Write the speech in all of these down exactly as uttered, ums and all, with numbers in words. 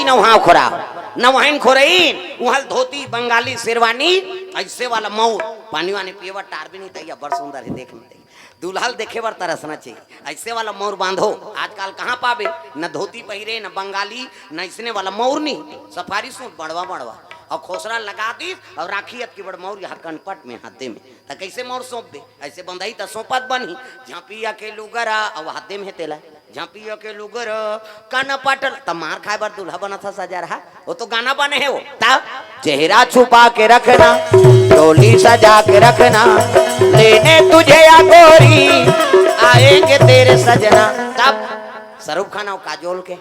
नवहाव खोरा, नवहाइन खोरइन, उहल धोती, बंगाली शेरवानी, अइसे वाला मउर, पानी वानी पिए बर टार भी नहीं तइया, बड़ सुंदर हे, देख नहीं तइया। दूल्हा ल देखे बर तरसना चाहिए, अइसे वाला मउर बांधो। आजकल कहाँ पाबे, न धोती पहिरे, न बंगाली, न अइसने वाला मउर नहीं, सफारी सूट बड़वा बड़वा, अउ खोसरा लगा दिस, अउ राखी अतकी बड़ मउर यहाँ कनपट में, हाथे में, त कइसे मउर सौंपबे? अइसे बंधई त सौंपत बनही, झांपिया के लुगरा, अउ हाथे में हे तेला। झांपिया के लुगर कनपट ल, त मार खाए बर दूल्हा बनत ह सजा रहा, वो तो गाना बने हे वो। त चेहरा छुपा के रखना, डोली सजा के रखना, लेने तुझे या गोरी, आएंगे तेरे सजना। तब शाहरुख खान अउ काजोल के,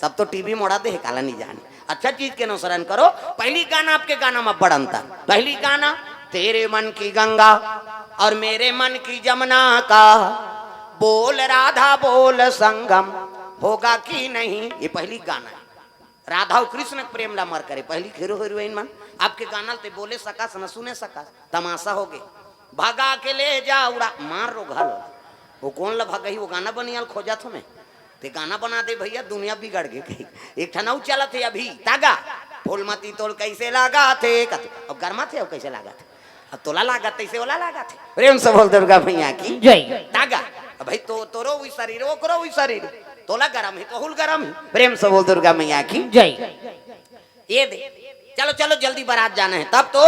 सब तो टीवी मोड़ा दे हे, काला नहीं जाने। अच्छा चीज के अनुसरण करो। पहली गाना आपके गाना में बड़ अंतर। पहली गाना, तेरे मन की गंगा और मेरे मन की जमुना का, बोल राधा बोल संगम होगा कि नहीं, ये पहली गाना है। राधा अउ कृष्ण के प्रेम ला मर करे, पहली हीरो हीरोइन मन। आपके गाना ल ते बोले सकस न सुने सकस, तमाशा हो गे। भगा के ले जा उड़ा, मार रो घालो। वो कोन ला भगही, वो गाना बनियाल खोजत हो मैं। ते गाना बना दे भैया, दुनिया बिगड़ गे कहीं। एक ठन अउ चलत हे अभी, तागा। फूलमती तोल कैसे लागा थे, कथे, अब गरमा थे, अब कैसे लागा थे? अब तोला लागत तैसे ओला लागत हे। प्रेम से बोल दुर्गा मैया की जय। तागा। अब भाई तो, तोरो वही शरीर, ओकरो वही शरीर। तोला गरम हे, तोहुल गरम हे। प्रेम से बोल दुर्गा मैया की जय। ये दे, चलो, चलो, जल्दी बारात जाना है। तब तो,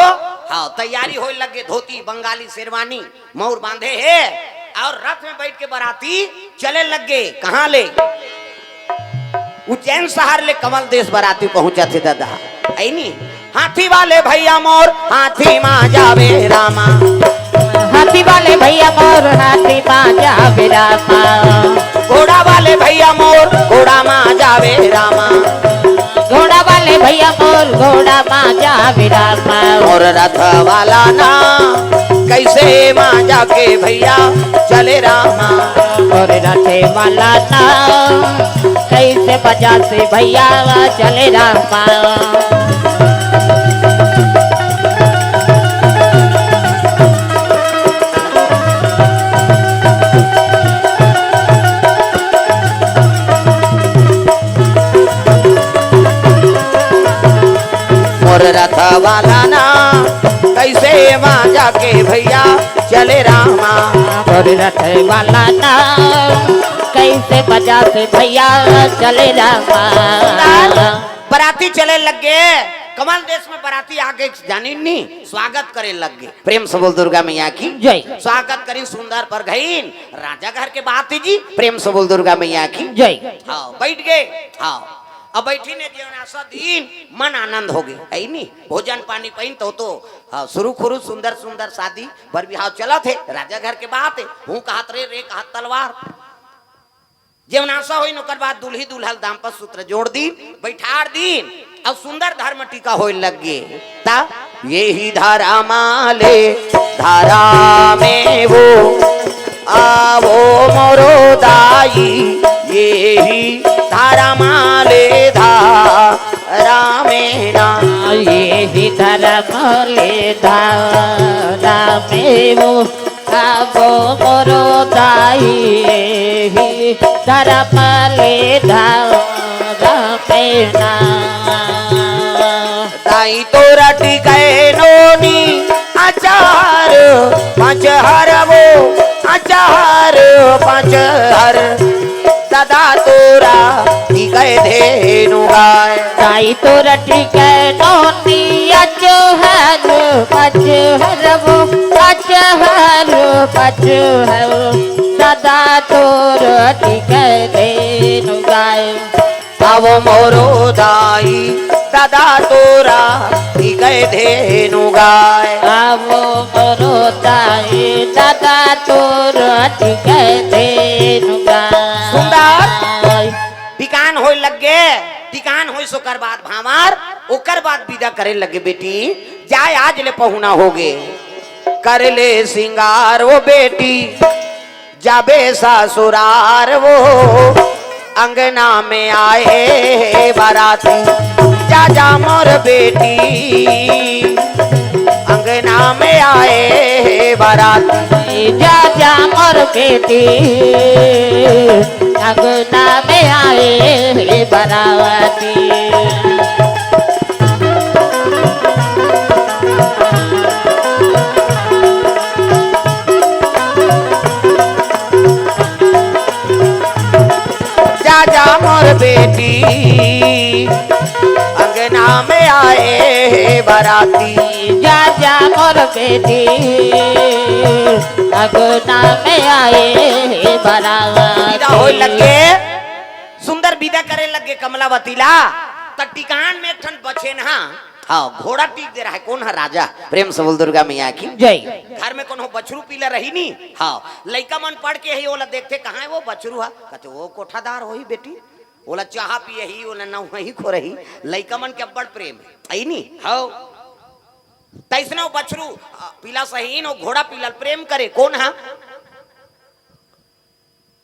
हाँ, तैयारी होए लग गे, धोती, बंगाली, शेरवानी, मउर बांधे हे, अउ रथ में बैठ के बाराती चले लग गे। कहाँ ले? उज्जैन शहर ले कमल देश बाराती पहुंचत हे दादा, है नी? हाथी वाले भैया मोर, हाथी मा जावे रामा। हाथी वाले भैया मोर, हाथी मा जावे रामा। घोड़ा वाले भैया मोर, घोड़ा मा जावे रामा। घोड़ा वाले भैया मोर, घोड़ा मा जावे रामा। मोर रथ वाला ना, कैसे मा जाके भैया चले रामा। मोर रथ वाला ना, कैसे बजा से भैया चले रामा। मोर रथ वाला ना, कैसे मा जाके भैया चले रामा। मोर रथ वाला ना, कैसे बजा से भैया चले रामा। बराती चले लग गे, कमल देश में बराती आ गे, जानी नी, स्वागत करे लग गे। प्रेम से बोल दुर्गा मैया की जय। स्वागत करी सुंदर पर घइन, राजा घर के बात हे जी। प्रेम से बोल दुर्गा मैया की जय। हाँ, बैठ गे। हाँ, अब बैठी ने जेवनासा दिन मन आनंद हो गे, है नी? भोजन पानी पहिन तो, तो, हाँ, सुरु खुरु सुंदर सुंदर शादी बर बिहाव चलत हे, राजा घर के बात हे। हूँ कहत रे, रे कहत तलवार। जेवनासा होइन, ओकर बाद दुल्ही दुल्हा ल दाम्पत्य सूत्र जोड़ दीन, बैठार दीन, अउ सुंदर धर्म टीका होए लग गे। ता, एही धरम ले धरामे वो, आवो मोरो दाई, एही धरम ले धरामे ना। एही धरम ले धरामे वो, आवो मोरो दाई, एही धरम ले धरामे ना। दाई तोरा टिकै नोनी अचार पाँच हर वो, अचार पाँच हर। दादा तोरा टिकै धेनु गाय। दाई तोरा टिकै नोनी अचहर पचहर वो, अचहर पचहर। दादा तोरा टिकै धेनु गाय। आवो मोरो दाई, दादा तोरा टिकै धेनु गाय। आवो मोरो दाई, दादा तोरा टिकै धेनु गाय। सुंदर। टिकान होए लग गे, टिकान होइस ओकर बाद भांवर, ओकर बाद विदा करे लग गे, बेटी, जाय आज ले पहुना हो गे, कर ले सिंगार वो बेटी, जाबे ससुरार वो, अंगना में आए बाराती, जा जा मोर बेटी, अंगना में आए बाराती। जा जा मोर बेटी, अंगना में आए बाराती। जा मोर बेटी, अंगना में आए हे बराती। जा जा मोर बेटी, अंगना में आए हे बराती। विदा होए लगे, सुंदर विदा करे लगे कमलावती ला। त टिकान में एक ठन बछेनहा, हाँ, घोड़ा टीक दे रहा है। कोन ह? राजा। प्रेम से बोल दुर्गा मैया की जय। घर में कोनो बछरू पीला रही नी। हाँ, लइका मन पढ़ के ही ओला देखथे, "कहाँ है वो बछरू हा?" कहथे, "वो कोठादार होही बेटी, ओला चाहा पियही, ओला नहही खोरही।" लइका मन के अब्बड़ प्रेम है, है नी? हाँ। तैसने वो बछरू, अ, पीला सहीन, वो घोड़ा पीला प्रेम करे। कोन हा?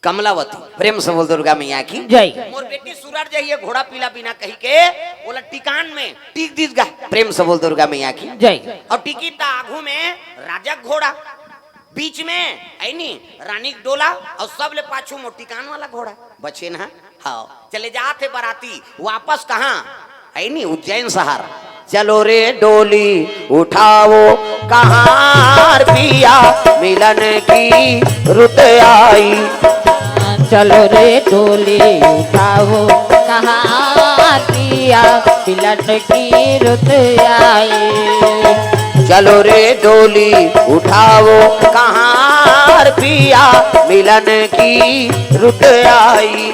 कमलावती। प्रेम से बोल दुर्गा मैया की जय। मोर बेटी सुरर जही ये घोड़ा पीला बिना कही के ओला टिकान में टीक दिस गा। प्रेम से बोल दुर्गा मैया की जय। अउ टिकी त आघू में राजा के घोड़ा, बीच में ऐनी रानी के डोला, अउ सबले पाछू मोर टिकान वाला घोड़ा बछेनहा। हाँ, चले जात हे बराती वापस कहाँ? है नी, उज्जैन शहर। चलो रे डोली उठाओ कहार पिया मिलन की रुत आई। चलो रे डोली उठाओ कहार पिया मिलन की रुत आई। चलो रे डोली उठाओ कहार पिया मिलन की रुत आई।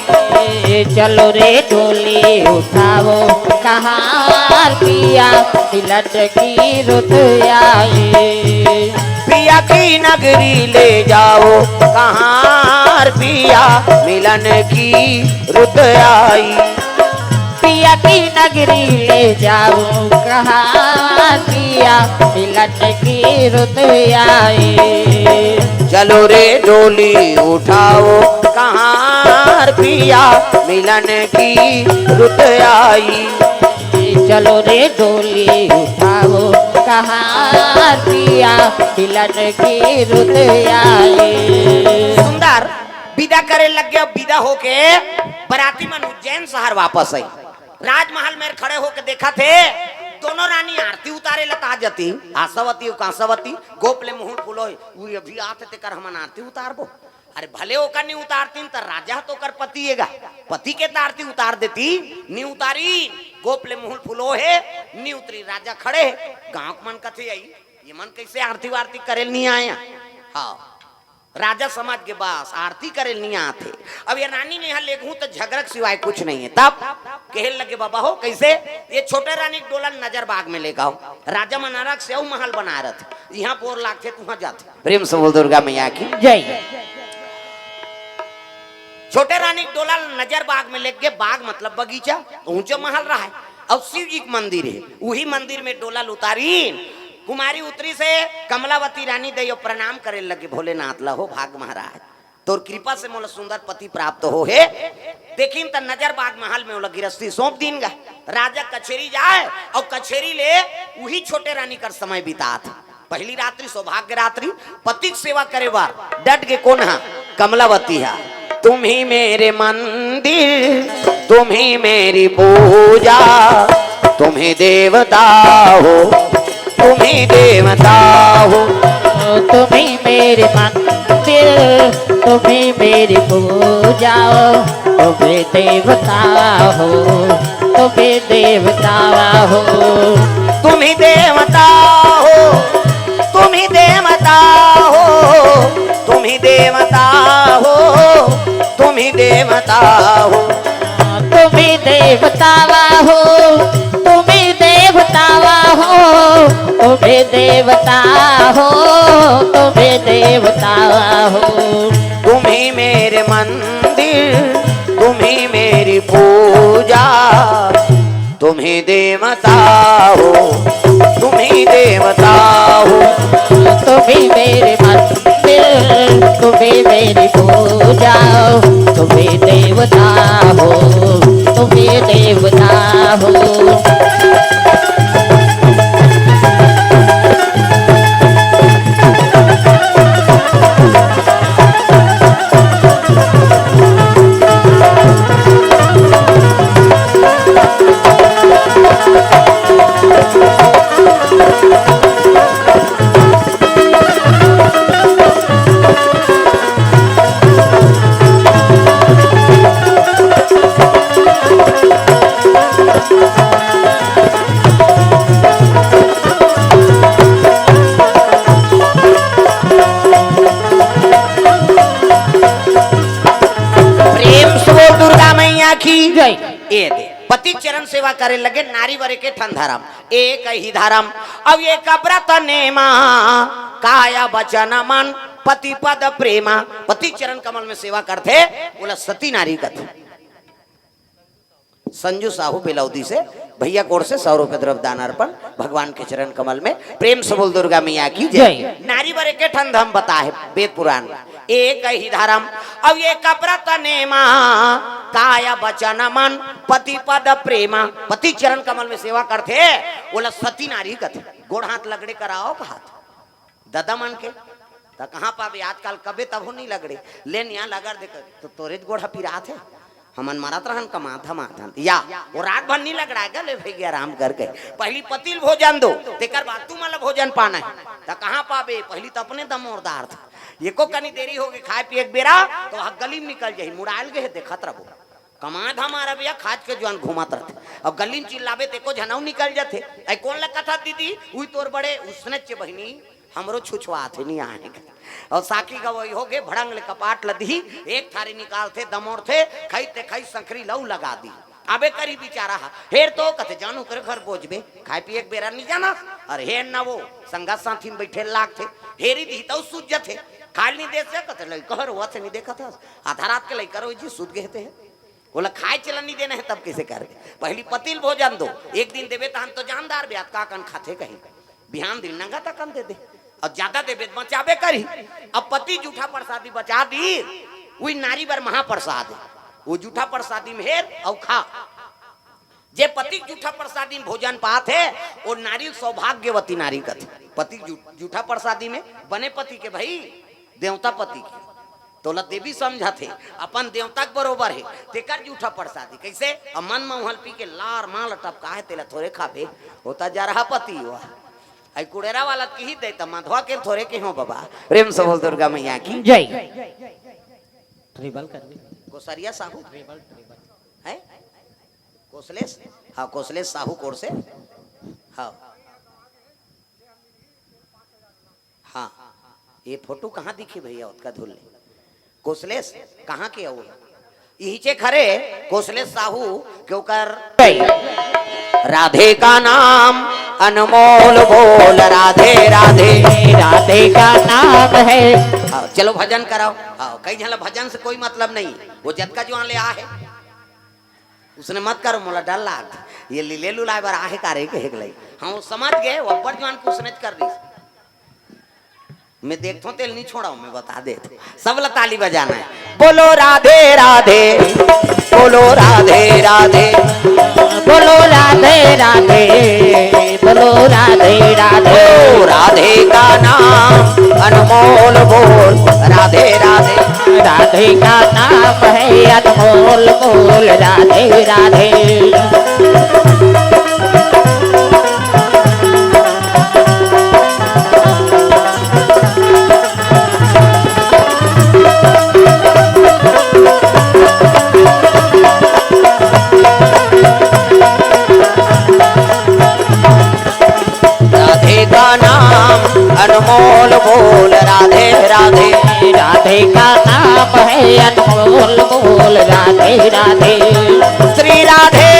ए, चलो रे डोली उठाओ कहार पिया मिलन की रुत आई। पिया की नगरी ले जाओ कहार पिया मिलन की रुत आई। पिया की नगरी ले जाओ कहार पिया मिलन की रुत आई। चलो रे डोली उठाओ कहार पिया मिलन की रुत आई। चलो रे डोली उठाओ कहार पिया मिलन की रुत आई। सुंदर विदा करे लग गए। विदा होके बराती मन उज्जैन शहर वापस आई। राजमहल में खड़े होके देखा थे, दोनों रानी आरती उतारे लता जती, आशावती अउ कांसावती। गोप ले मुहुल फुलोय, उ अभी आथे तेकर हमन आरती उतारबो। अरे भले ओकर नी उतारतीन त राजा ह तो ओकर पति एगा, पति के त आरती उतार देती, नी उतारी। गोप ले मुहुल फुलो हे, नी उतरी, राजा खड़े हे। गांव के मन कथे, "आई, ये मन कैसे आरती वारती करे ल नी आया?" हाँ, राजा समझ के बस आरती करे ल नी आथे। अब ये रानी में यहाँ लेगहूं त झगरक सिवाय कुछ नहीं है। तब कहे लगे, "बाबा हो, कैसे?" ये छोटे रानी के डोला नजर बाग में लेगाओ। राजा मन अलग से अउ महल बनाए रहथे, यहाँ बोर लागथे, तुहाँ जाथे। प्रेम से बोल दुर्गा मैया की जय। छोटे रानी के डोला ल नजर बाग में लेके, बाग मतलब बगीचा, ऊंचे महल रहा है, अउ शिव जी के मंदिर है, उही मंदिर में डोला ल उतारी। कुमारी उतरी से कमलावती रानी दई अउ प्रणाम करे लगे, "भोलेनाथ ला हो भाग महाराज, तोर कृपा से मोला सुंदर पति प्राप्त हो हे।" देखिन त नजर बाग महल में ओला गिरस्ती सौंप दीन गा। राजा कचेरी जाए अउ कचेरी ले उही छोटे रानी कर समय बितात। पहली रात्रि सौभाग्य रात्रि, पति के सेवा करे बर डट के कोन हा? कमलावती हा। तुम ही मेरे मंदिर, तुम ही मेरी पूजा, तुम ही देवता हो, तुम ही देवता हो। तुम ही मेरे मंदिर, तुम ही मेरी पूजा, तुम ही देवता हो, तुम ही देवता हो। तुम ही देवता हो, तुम ही देवता हो, तुम ही देवता हो, तुम ही देवता हो। तुम ही देवता हो, तुम ही देवता हो, तुम ही देवता हो, तुम ही देवता हो। तुम ही मेरे मंदिर, तुम ही मेरी पूजा, तुम ही देवता हो, तुम ही देवता हो। तुम ही मेरे मंदिर, तुम ही मेरी पूजा, तुम ही देवता हो, तुम ही देवता हो। जय। ए दे, पति चरण सेवा करे लगे, नारी बर एके ठन धरम, एक ही धरम, अब एक व्रत नेमा, काय बचन मन, पति पद प्रेमा। पति चरण कमल में सेवा करथे, ओला सती नारी कथे। संजू साहू बेलौदी से भैया कोर से सौ रुपये द्रव्य दान अर्पण भगवान के चरण कमल में। प्रेम से बोल दुर्गा मैया की जय। जय। नारी बर एके ठन धरम बताहे वेद पुराण, एक ही धरम, अब एक व्रत नेमा, काय बचन मन, पति पद प्रेमा। पति चरण कमल में सेवा करथे, ओला सती नारी कथे। गोड़ हाथ लगड़े कराओ का हाथ ददा मन के, त कहाँ पाबे आजकल, कबे तभो नहीं लगड़े। ले निया लगड़ दे कर, तो तोरे गोड़ ह पिरात हे। हमन मरत रहन कमात हम आथन। या, वो रात भर नहीं लगड़ा गा, ले भई आराम करके। पहली पति ल भोजन दो, तेकर बाद तुमन ल भोजन पाना हे। त कहाँ पाबे, पहली त अपने दमोरदार था। एको कनी देरी होगे खाए पिए के बेरा, तो ह गली में निकल जाही, मुड़ायल गे हे, देखत रबो। कमात हमारा भैया खाज के जुआन घूमत रथे। अब गली में चिल्लाबे ते को झनऊ निकल जाथे। ऐ कोन ला कथा दीदी? उही तोर बड़े उसने चे बहिनी, हमरो छुछुआत हे, नहीं आहे। और साकी गवई होगे, भड़ंग ले कपाट ल दिही, एक थारी निकालथे, दमोरथे, खई ते खई संखरी लऊ लगा दी। अबे करी बिचारा हा, हेर तो कथे जानू करे घर बोझबे, खाए पिए के बेरा नहीं जाना, और हेर ना वो संगत साथी में बैठे लागथे, हेरी दिही तऊ सूझ जथे, खाल नहीं दे से कथे लई कहर हुआ थे नहीं देखा था, आधा रात के लई करो जी सूत गए थे। ओला खाए चला नहीं देना है, तब कैसे करबे? पहली पति ल भोजन दो, एक दिन देबे तहन तो जानदार बे, अतका कन खाथे कहीं, बिहान दिन नंगा तकन दे दे, और ज्यादा देबे त बचाबे करी। अब पति जूठा प्रसादी बचा दी, वही नारी बर महाप्रसाद है, वो जूठा प्रसादी में हेर और खा। जे पति जूठा प्रसादी में भोजन पात है, वो नारी सौभाग्यवती नारी कथे। पति जू-, जूठा प्रसादी में बने पति के भाई, देवता पति के तोला देवी समझत हे, अपन देवता के बरोबर हे, तेकर जूठा प्रसादी। कैसे? अब मन मउहल पी के लार माल टपका हे, तेला थोरे खाबे, होता जरहा पति हुआ। आई कुड़ेरा वाला की ही दे, त मधवा के थोरे के हो बाबा। प्रेम से बोल दुर्गा मैया की जय। ट्रिबल कर दी। कोसरिया साहू ट्रिबल, ट्रिबल। है? कोसलेश? हाँ, कोसलेश साहू कोर से। हाँ। हाँ, ये फोटो कहाँ दिखी भैया? ओतका धुल ले। कोसलेश कहाँ के अउ? इहिचे खरे कोसलेश साहू के ओकर राधे का नाम अनमोल बोल राधे राधे। राधे का नाम है। हाँ, चलो भजन कराओ। हाँ, कई झन ला भजन से कोई मतलब नहीं, वो जतका जुआन ले आ है। उसने मत करो, मोला डर लाग। ये लीले लुलाए बर आहे का रे के हेगलई। हाँ, वो समझ गए, वो अब्बड़ जुआन के उसने कर दी। मैं देखता हूँ, तेल नहीं छोड़ा हूँ, मैं बता दे। सब ला ताली बजाना है। बोलो राधे राधे, बोलो राधे राधे। बोलो राधे राधे, बोलो राधे राधे। ओ राधे का नाम अनमोल बोल, राधे राधे। राधे का नाम है अनमोल बोल, राधे राधे। राधे का नाम अनमोल बोल, राधे राधे। राधे का नाम है अनमोल बोल, राधे राधे। श्री राधे।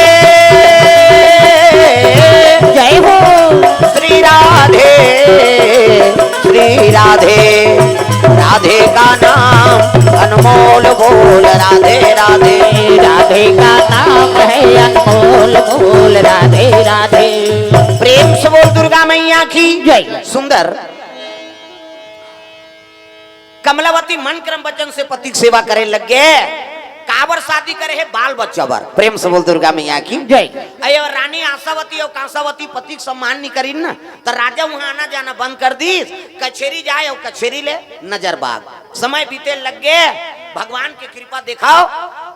जय हो। श्री राधे, श्री राधे। राधे का नाम अनमोल बोल, राधे राधे। राधे का नाम है अनमोल बोल, राधे राधे। प्रेम से बोल दुर्गा मैया की जय। सुंदर। कमलावती मन क्रम वचन से पति के सेवा करे लग गे। काबर शादी करे हे? बाल बच्चा बर। प्रेम से बोल दुर्गा मैया की जय। अये, और रानी आशावती और कांसावती पति के सम्मान नहीं करिन ना, तो राजा वहां आना जाना बंद कर दीस। कचेरी जाए और कचेरी ले नजर बाग। समय बीते लग गे, भगवान की कृपा देखाओ,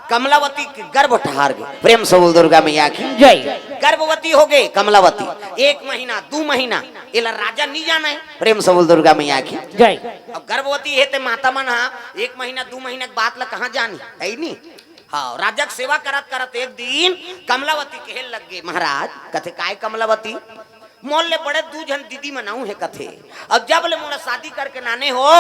कमलावती के गर्भ ठहर गे। प्रेम से बोल दुर्गा मैया की जय। गर्भवती हो गई कमलावती, एक महीना, दो महीना, एला राजा नहीं जाना है। प्रेम से बोल दुर्गा मैया की जय। अब गर्भवती हे ते माता मन हा एक महीना दू महीना के बात ला कहाँ जानी, है नी? हाँ, राजा के सेवा करत करत एक दिन कमलावती कहे लग गे, महाराज, कथे, "काय कमलावती, मोर ले बड़े दू झन दीदी मन अउ हे," कथे, "अब जब ले मोला शादी करके नाने हो,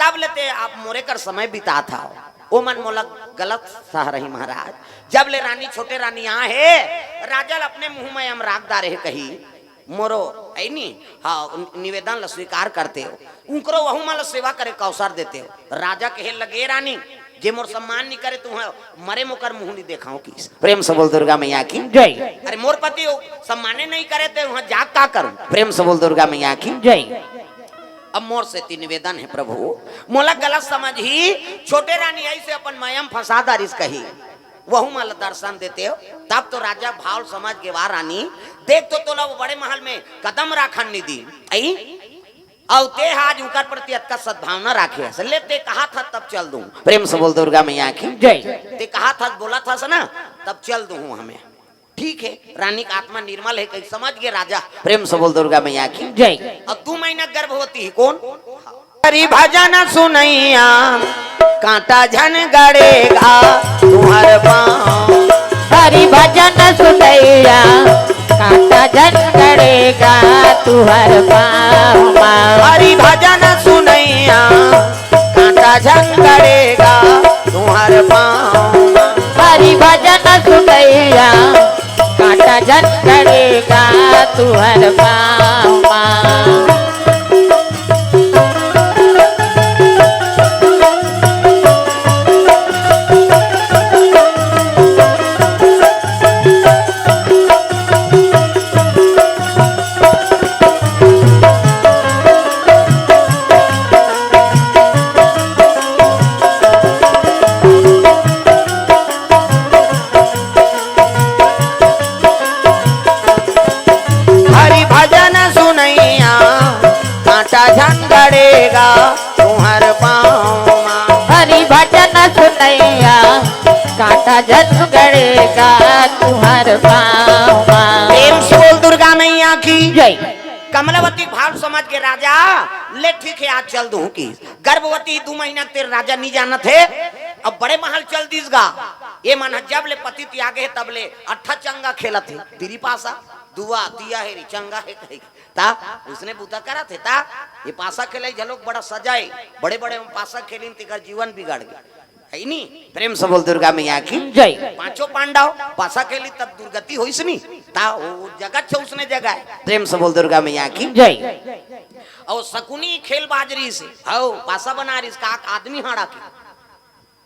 तब ले ते आप मोरे कर समय बितात हव।" ओमन मोला गलत सह रही महाराज। जब ले रानी, छोटे रानी आ हे, राजा ल अपने मुंह में अमराग डारे हे कही, मोरो ऐनी, हाँ, निवेदन ल स्वीकार करते हो, उनकरो वहू मन ल सेवा करे का अवसर देते हो। राजा कहे लगे, रानी, जे मोर सम्मान नहीं करे, तुह मरे मोकर मुंह नहीं देखाओ किस। प्रेम से बोल दुर्गा मैया की। जय। अरे मोर पति हो, सम्माने नहीं करे ते वहां जा का करूं? प्रेम से बोल दुर्गा मैया की। जय। अब मोर से ती निवेदन है प्रभु, मोला गलत समझ ही, छोटे रानी ऐसे अपन माया में फंसा दारिस कही, वहू मन ल दर्शन देते हो, तब तो राजा भाव समझ के, वाह रानी, देख तो तोला वो बड़े महल में कदम राखन नहीं दी, आई? अउ ते आज उनकर प्रति अतका सद्भावना राखे हस, ले ते कहा था तब चल दूं। प्रेम से बोल दुर्गा मैया की। जय। ते कहा था, बोला था से ना, तब चल दूं हूं हमें। ठीक है, रानी का आत्मा निर्मल है, कहीं समझ गए राजा। प्रेम से बोल दुर्गा मैया की। जय। अब दो महीना गर्भवती है कौन? हरि भजन सुनैया, कांटा झन गड़ेगा तुहर पाँव। हरि भजन सुनैया, कांटा झन गड़ेगा तुहर पाँव। हरि भजन सुनैया, कांटा झन गड़ेगा तुहर पाँव। हरि भजन सुनैया, कांटा झन गड़ेगा तुहर पाँव। हरि भजन सुनैया, कांटा झन गड़ेगा तुहर पाँव मा। हरि भजन सुनैया, कांटा झन गड़ेगा तुहर पाँव मा। प्रेम से बोल दुर्गा मैया की। जय। कमलावती भाव समझ के राजा, ले ठीक है, आज चल दूं की। गर्भवती दो महीना तेरे राजा नहीं जानत है, अब बड़े महल चल दीस गा। ये मन जब ले पति त्यागे है, तब ले अट्ठा चंगा खेलत है। तिरी पासा, दुआ, दिया है री, चंगा है कहे। ता उसने बूता करत है, ता ये पासा खेले झलोक बड़ा सजाए, बड़े बड़े पासा खेलिन, तेकर जीवन बिगड़ गए। है नी? प्रेम से बोल दुर्गा मैया की। जय। पांचों पांडव पासा खेली तब दुर्गति होइस नी, ता वो जगत छे उसने जगह है। प्रेम से बोल दुर्गा मैया की। जय। और शकुनी खेल बाजरी से, हौ, पासा बना रही इसका आदमी हाड़ा के।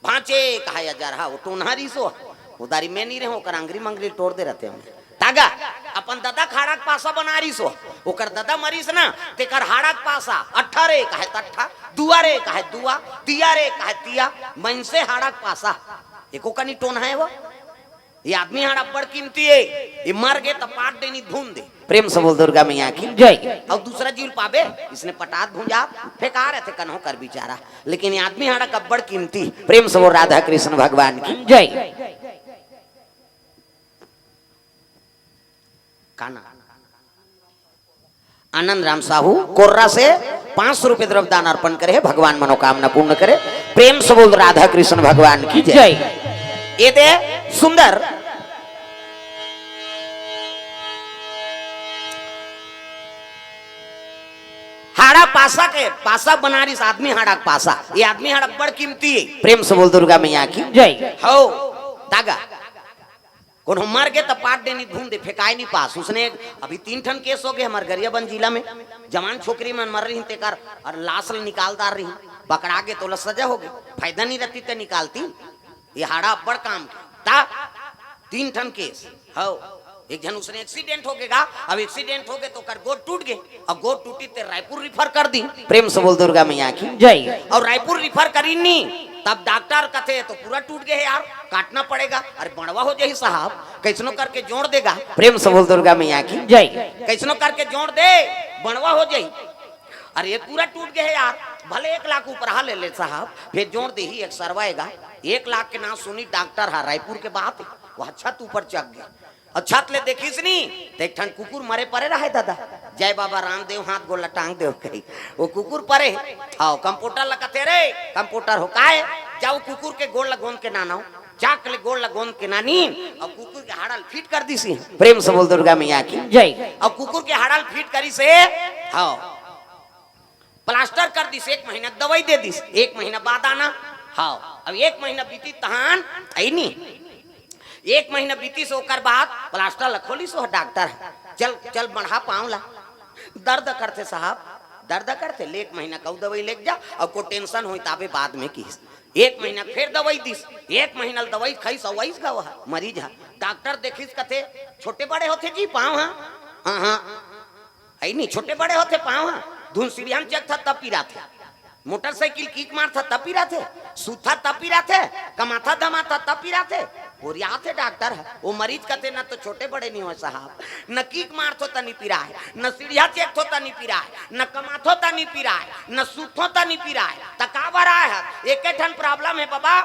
भांचे कहा या जा रहा, वो टोनहा रही सो, उदारी में नहीं रहे, ओकर आंगरी मंगरी तोड़ दे रहते हम। तागा, अपन ददा के हाड़ा के पासा बना रिस हो, ओकर ददा मरिस ना, तेकर हाड़ा के पासा, अट्ठा रे कहे तट्ठा, दुआ रे कहे दुआ, तिया रे कहे तिया, मनसे हाड़ा के पासा। एको कनी टोनहा हे वो। ये आदमी हाड़ा बड़ कीमती हे, ये मर गे त पाट देनी धुन दे। प्रेम से बोल दुर्गा मैया की। जय। अउ दूसरा जीव ल पाबे, इसने पटात भुंजा, फेंका रहे थे कन्हो कर बिचारा, लेकिन ये आदमी हाड़ा अब्बड़ कीमती। प्रेम से बोल राधा कृष्ण भगवान की। जय। का नाम? आनंद राम साहू कोर्रा से पाँच सौ रुपये द्रव्य दान अर्पण करे हे, भगवान मनोकामना पूर्ण करे। प्रेम से बोल राधा कृष्ण भगवान की जय। जय। ये दे सुंदर हाड़ा पासा के, पासा बनारिस आदमी हाड़ा के पासा। ये आदमी हाड़ा बड़ कीमती हे। प्रेम से बोल दुर्गा मैया की। जय। हो, तागा। कोनो मर गे त पाट देनी धुन दे, फेंकाय नी पास। उसने अभी तीन ठन केस हो गे हमर गरियाबंद जिला में, जवान छोकरी मन मर रही तेकर और लाश ल निकाल दार रही, पकड़ा गे तोला सजा हो गे, फायदा नहीं रहती ते निकालती। ये हाड़ा अब्बड़ काम के। ता तीन ठन केस हो, एक झन उसने एक्सीडेंट हो गे गा, अब एक्सीडेंट हो गे तो ओकर गोड़ टूट गे, अब गोड़ टूटी ते रायपुर रिफर कर दी। प्रेम से बोल दुर्गा मैया की। जय। और रायपुर रिफर करी नी, तब डॉक्टर कथे तो पूरा टूट गे हे यार, काटना पड़ेगा। अरे बड़वा हो जाही साहब, कैसनो करके जोड़ देगा। प्रेम से बोल दुर्गा मैया की। जय। कैसनो करके जोड़ दे, बड़वा हो जाही। अरे ये पूरा टूट गे हे यार, भले एक लाख ऊपर हा ले ले साहब, फिर जोड़ दे ही एक सरवाएगा। एक लाख के नाम सुनी डॉक्टर हा, रायपुर के बात हे, वो छत ऊपर चढ़ गया। अउ छत ले देखिस नी, त एक ठन कुकुर मरे परे रहे दादा। जय बाबा रामदेव, हाथ गोड़ ल टांग देव कही। वो कुकुर परे, आओ कंपाउंडर ल कथे, "रे कंपाउंडर हो, काय?" जाओ कुकुर के गोड़ ल गोंद के नानो। चाक ले गोड़ ल गोंद के नानी, अउ कुकुर के हाड़ा ल फिट कर दिस। प्रेम से बोल दुर्गा मैया की। जय। अउ कुकुर के हाड़ा ल फिट करिस हे, हाँ। प्लास्टर कर दिस, एक महीना दवाई दे दिस, एक महीना बाद आना। हाँ, अब एक महीना बीती तहान, है नी, एक महीना बीती से ओकर बाद प्लास्टर ला खोली सो डॉक्टर, चल चल बढ़ा पाँव ला। दर्द करथे साहब, दर्द करथे ले, एक महीना कऊ दवाई लेके जा, अउ को टेंशन होई ताबे बाद में किस। एक महीना फेर दवाई दिस, एक महीना ल दवाई खाइस अउ आइस गा वह मरीज ह। डॉक्टर देखिस कथे, छोटे बड़े होथे जी पाँव ह। हाँ हाँ, है नी, छोटे बड़े होथे पाँव ह। धुन सीढ़िया म चघथा तब पिराथे, मोटरसाइकिल किक मारथा तब पिराथे, सूतथा तब पिराथे, कमाथा धमाथा तब पिराथे। ओरियाथे डॉक्टर ह, वो मरीज कथे न तो छोटे बड़े नहीं हो साहब, न किक मारथो त नहीं पिराय, न सीढ़िया चघथो त नहीं पिराय, न कमाथो त नहीं पिराय, न सूतथो त नहीं पिराय, त का बर आय ह? एके ठन प्रॉब्लम हे बाबा,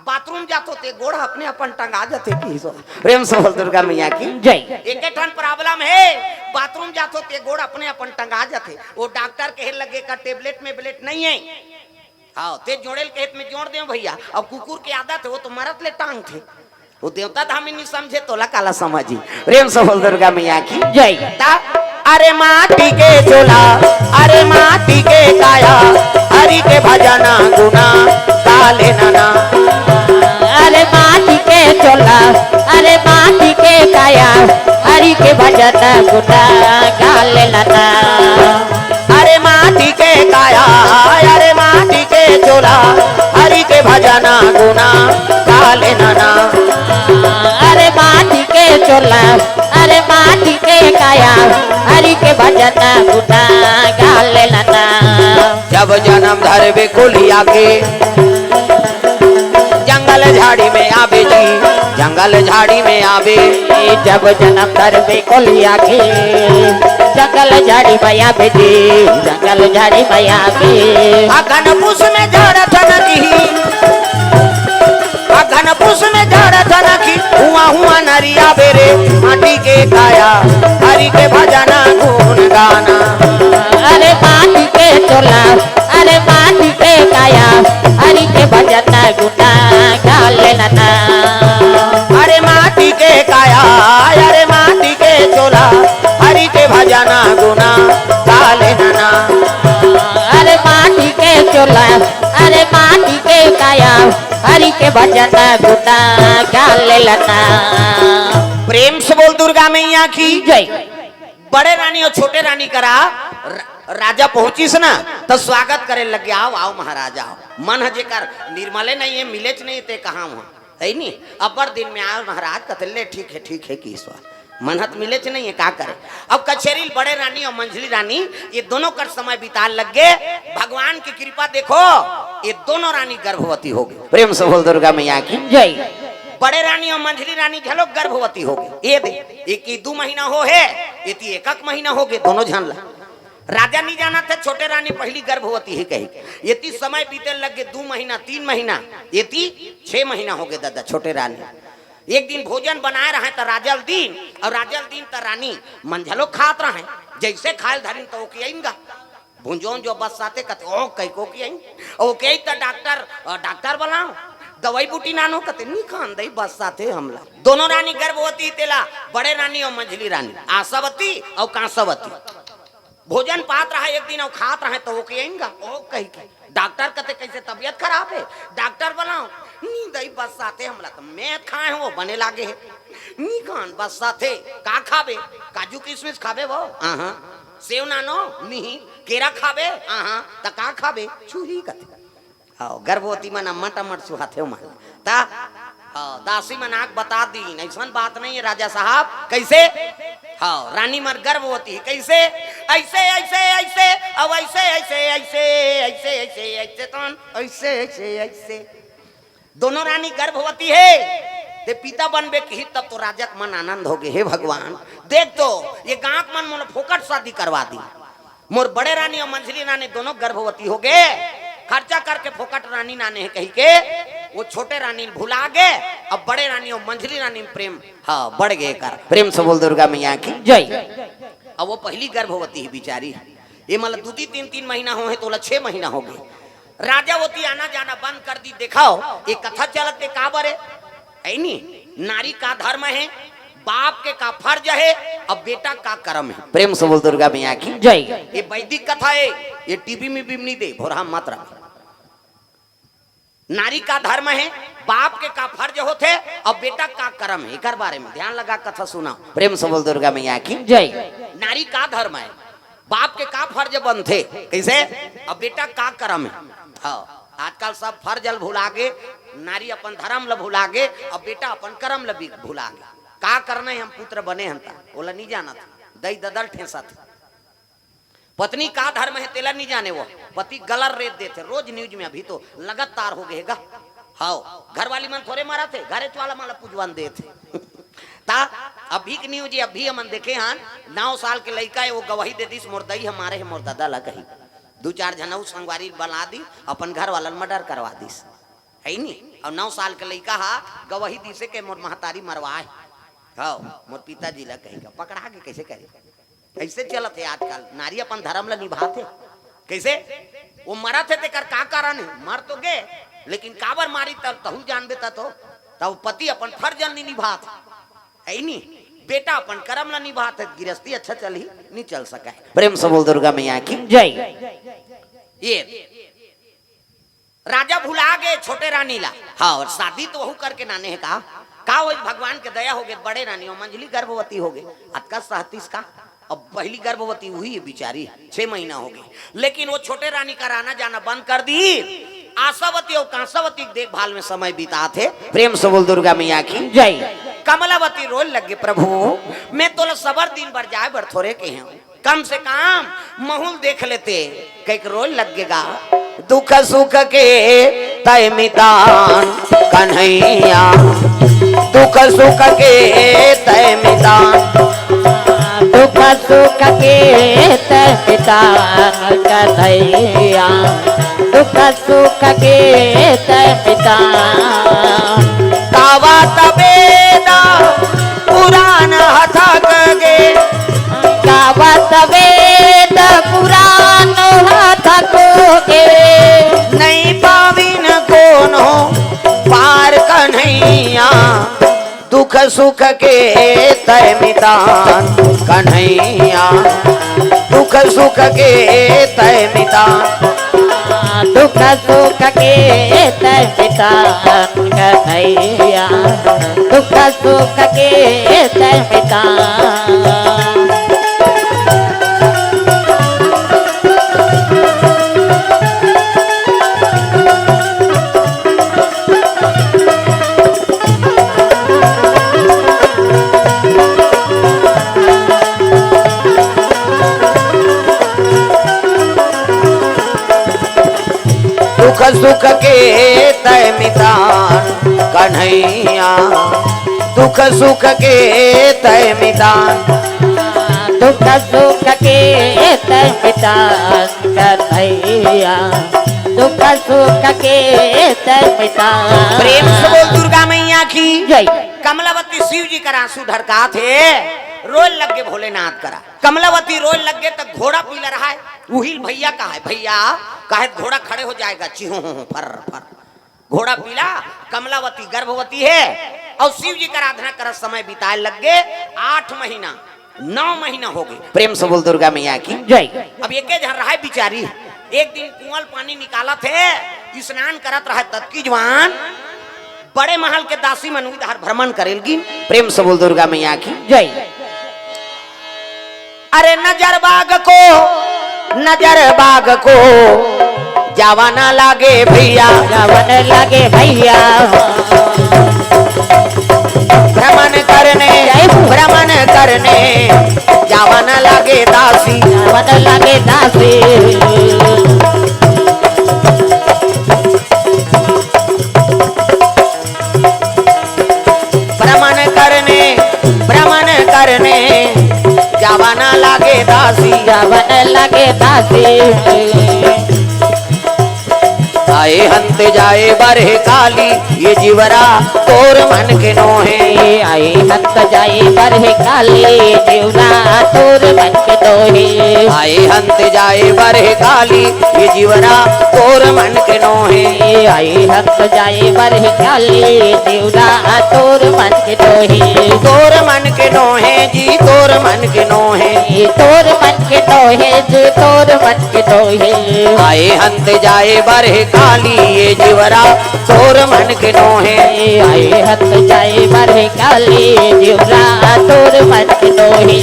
बाथरूम जाथो ते गोड़ अपने अपन टंगा जाथे किस। प्रेम से बोल दुर्गा मैया की जय। एके ठन प्रॉब्लम हे, बाथरूम जाथो ते गोड़ अपने अपन टंगा जाथे। वो डॉक्टर कहे लगे का टेबलेट में ब्लेट नहीं है। हाँ, ते जोड़े ल कहे त में जोड़ देव भैया। अब कुकुर के आदत है, वो तो मरत ले टांगथे। वो देवता धामी नहीं समझे, तोला काला समझी। प्रेम से बोल दुर्गा मैया की जय। ता, अरे माटी के चोला, अरे माटी के काया, हरि के भजना गुना गाले नना। अरे माटी के चोला, अरे माटी के काया, हरि के भजना गुना गाले नना। अरे माटी के काया, अरे माटी के चोला, हरि के भजना गुना गाले नना। अरे माटी के चोला, अरे माटी के काया, हरि के भजना गुना गाले नना। जब जन्म धरबे कोलिया के, जंगल झाड़ी में आबे जी, जंगल झाड़ी में आबे। जब जन्म धरबे कोलिया के, जंगल झाड़ी में आबे जी, जंगल झाड़ी में आबे। अगन पुस में झाड़ थनकी, अगन पुस में झाड़ थनकी, हुआ हुआ नरिया बेरे, माटी के काया, हरि के भजना गुण गाना। अरे माटी के चोला, अरे माटी के काया, हरि के भजना गुना गाले नना। अरे माटी के काया, अरे माटी के चोला, हरि के भजना गुना गाले नना। अरे माटी के चोला, अरे माटी के काया, हरि के भजना गुना गाले नना। प्रेम से बोल दुर्गा मैया की जय। बड़े रानी अउ छोटे रानी करा र-, राजा पहुंचिस ना, त स्वागत करे लगे, "आओ, आओ महाराज, आओ।" मन ह जेकर निर्मले नहीं है, मिलेच नहीं, ते कहाँ हुआ, है नी? अब्बड़ दिन में आयो महाराज, कथे, "ले, ठीक है, ठीक है," किस बार मन ह त मिलेच नहीं है, का करे? अब कचेरी ल बड़े रानी अउ मंझली रानी, ये दोनों कर समय बिताए लग गे। भगवान की कृपा देखो, ये दोनों रानी गर्भवती हो गे। प्रेम से बोल दुर्गा मैया की जय। बड़े रानी अउ मंझली रानी घलो गर्भवती हो गे। ये दे, एक ही दू महीना हो हे, एती एक एक महीना हो गे, दोनों झन ला। राजा नहीं जानत हे, छोटे रानी पहली गर्भवती ही कही। एती समय बीते लग गे, दू महीना, तीन महीना, एती छह महीना हो गे दादा, छोटे रानी। एक दिन भोजन बनाए रहे त राजा ल दीन, अउ राजा ल दीन त रानी मंझलो खात रहे। जैसे खाए ल धरिन त ओके आइन गा। भुंजोन जो बस्साथे कथे, "ओ, कई को की आई?" ओ, कही त डॉक्टर, अ, डॉक्टर बुलाओ, दवाई बूटी नानो, कथे, "नी खान दई, बस्साथे हमला।" दोनों रानी गर्भवती तेला, बड़े रानी अउ मंझली रानी, आशावती अउ कांसावती। भोजन पात रहा एक दिन अउ खात रहे त ओके आइन गा, ओ, कही के। डॉक्टर कथे, "कैसे तबीयत खराब है?" डॉक्टर बुलाओ, "नी दई, बस्साथे हमला, त मैं खाए हो, बने लागे है।" "नी खान, बस्साथे।" "का खाबे?" "काजू किशमिश खाबे वो?" "आहा।" "सेव नानो?" "नहीं।" "केरा खाबे?" "आहा।" "त का खाबे?" "छुरी," कथे। आओ, गर्भवती मन अम्मट अम्मट सुहाथे मन। ता, हाँ, दासी मन आग बता दीन, ऐसन बात नहीं है राजा साहब। कैसे? हाँ, रानी मन गर्भवती, कैसे? ऐसे, ऐसे, ऐसे, अब ऐसे, ऐसे, ऐसे, ऐसे, ऐसे, ऐसे, तन, ऐसे, ऐसे, ऐसे। दोनों रानी गर्भवती है, ते पिता बनबे की तब तो राजा के मन आनंद हो गए, "हे भगवान, देख तो, ये गांव के मन मोला फोकट शादी करवा दी।" मोर बड़े रानी अउ मंझली रानी दोनों गर्भवती हो गे, खर्चा करके फोकट रानी नाने हे कही के, वो छोटे रानी ल भुला गे। अब बड़े रानी अउ मंझली रानी म प्रेम, हाँ, बढ़ गे कर। प्रेम से बोल दुर्गा मैया की जय। अब वो पहली गर्भवती ही बिचारी, ये मतलब दू दी तीन, तीन महीना हो हे त ओला छह महीना हो गे। राजा ओती आना जाना बंद कर दी। देखाओ, ये कथा चलत हे का बरे? है नी? नारी का धर्म है, बाप के का फर्ज है, अब बेटा का कर्म है। प्रेम से बोल दुर्गा मैया की जय। ये वैदिक कथा है, ये टीवी में भी नहीं दे, भोरहा मत रख। नारी का धर्म हे, बाप के का फर्ज होथे, अउ बेटा का करम हे, एकर बारे में ध्यान लगा कथा सुना। प्रेम से बोल दुर्गा मैया की। जय। नारी का धर्म हे, बाप के का फर्ज बनथे, कइसे, अउ बेटा का करम हे। हाँ, आजकल सब फर्ज ल भुला गे, नारी अपन धर्म ल भुला गे, अउ बेटा अपन करम ल भी भुला गे। का करना हे, हम पुत्र बने हन त, ओला नहीं जानत, दई ददल ठेसत। पत्नी का धर्म हे, तेला नहीं जाने वो। पति गलर रेत देथे, रोज news में, अभी तो लगातार हो गए गा। हाव, घर वाली मन थोरे मरत हे, घरेच वाला मन ला पुजवन देथे। ता अभी के news ये अभी हमन देखे हन, नौ साल के लइका हे, वो गवाही दे दिस, "मोर दई ह मारे हे मोर ददा ला," कही। दू चार झन अउ संगवारी बला दी, अपन घर वाला ल murder करवा दिस, हे नी? अउ नौ साल के लइका हा गवाही दिसे के मोर महतारी मरवाए। हाव, मोर पिताजी ला कही का पकड़ा के कइसे करे? अइसे चलत हे आजकल, नारी अपन धर्म ला निभात हे। कइसे? वो मरत हे तेकर का कारण हे? मर तो गे, लेकिन काबर मारी तब तहू जानबे त तो। तब पति अपन फर्ज ल नहीं निभात हे, हे नी? बेटा अपन करम ला निभात हे, गिरस्ती अच्छा चलही, नहीं चल सके। प्रेम से बोल दुर्गा मैया की। जय। ये राजा भुला गे छोटे रानी ला। हाँ, अउ शादी तो वहू करके नाने हे का? का होइस, भगवान के दया हो गे, बड़े रानी अउ मंझली गर्भवती हो गे। अतका सहतीस का? अब पहली गर्भवती वही हे बिचारी, छह महीना हो गे, लेकिन वो छोटे रानी कर आना जाना बंद कर दी। आशावती अउ कांसावती के देखभाल में समय बिताथे। प्रेम से बोल दुर्गा मैया की। जय। कमलावती रोए लग गे, "प्रभु, मैं तोला सबर दिन बर जाए बर थोरे कहे हंव।" कम से कम महूं ल देख लेते, कहिके रोए लग गे गा। दुख सुख के तय मितान कन्हैया, दुख सुख के तय मितान। दुख सुख के तय मितान कन्हैया, दुख सुख के तय मितान। गावत वेद पुराण ह थक गे। गावत वेद पुराण ह थक गे। नहीं पाविन कोनो पार कन्हैया, दुख सुख के तय मितान कन्हैया, दुख सुख के तय मितान। दुख सुख के तय मितान कन्हैया, दुख सुख के तय मितान। दुख सुख के तय मितान कन्हैया, दुख सुख के तय मितान। दुख सुख के तय मितान कन्हैया, दुख सुख के तय मितान। प्रेम से बोल दुर्गा मैया की। जय। कमलावती शिव जी कर आंसू ढरकाथे, रोए लग गे भोलेनाथ करा। कमलावती रोए लग गे त घोड़ा पीला रहा हे, उही ल भैया कहा हे, "भैया," कहा हे, "घोड़ा खड़े हो जाएगा, चिहो हो हो, फर फर।" घोड़ा पीला, कमलावती गर्भवती हे अउ शिव जी कर आराधना करत समय बिताए लग गे आठ महीना, नौ महीना हो गे। प्रेम से बोल दुर्गा मैया की। जय। अब एके झन रहा हे बिचारी, एक दिन कुआं ल पानी निकालत हे, स्नान करत रहा हे, ततकी जुवार बड़े महल के दासी मन उही डहर भ्रमण करे लगिन। प्रेम से बोल दुर्गा मैया की। जय। अरे नजर बाग को, नजर बाग को, जावा न लागे भैया। जावा न लागे भैया। भ्रमण करने, जय हो। भ्रमण करने, जावा न लागे दासी। जावा न लागे दासी। भ्रमण करने, भ्रमण करने, जावा न लागे दासी। जावा न लागे दासी। आए हंत जाए बरहे काली, ये जीवरा तोर मन के नोहे। आए हंत जाए बरहे काली, ये जीवरा तोर मन के नोहे। आए हंत जाए बरहे काली, ये जीवरा तोर मन के नोहे। आए हंत जाए बरहे काली, ये जीवरा तोर मन के नोहे। तोर मन के नोहे जी, तोर मन के नोहे। ये तोर मन के नोहे जी, तोर मन के नोहे। आए हंत जाए बर हे काली ये जीवरा, तोर मन के नोहे। ये आए हंत जाए बर हे काली ये जीवरा, तोर मन के नोहे।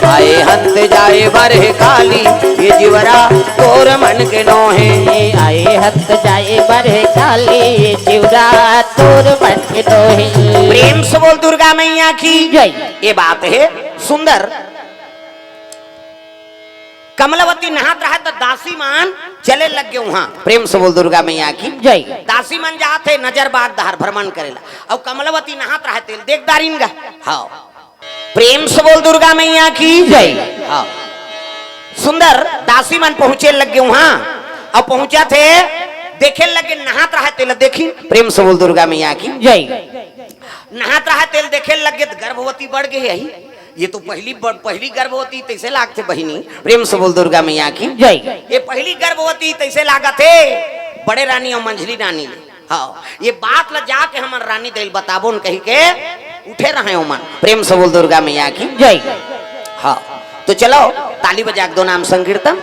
आए हंत जाए बर हे काली, ये जीवरा तोर मन के नोहे। आए हंत जाए बर हे काली, ये जीवरा तोर मन के नोहे। प्रेम से बोल दुर्गा मैया की जय। ये बात हे सुंदर। कमलावती नहात रहय त दासी मन चले लग गे उहाँ। प्रेम से बोल दुर्गा मैया की जय। दासी मन जात हे नजर बाग डहर भ्रमण करे ला, अउ कमलावती नहात रहय तेला देख डारिन गा। हाँ, प्रेम से बोल दुर्गा मैया की जय। हाँ, सुंदर दासी मन पहुँचे लग गे उहाँ, अउ पहुँचत हे, देखे लग गे नहात रहय तेला देखिन। प्रेम से बोल दुर्गा मैया की जय। नहात रहय तेला देखे लग गे त गर्भवती बढ़ गे हे। ये तो पहली ब-, पहली गर्भवती तइसे लागथे बहिनी। प्रेम से बोल दुर्गा मैया की जय। ये पहली गर्भवती तइसे लागत हे बड़े रानी अउ मंझली रानी ले। हाँ, ये बात ला जाके हमन रानी दाई ल बताबोन कहिके उठे रहय ओमन। प्रेम से बोल दुर्गा मैया की जय। हाँ, तो चलो ताली बजा के दो नाम संकीर्तन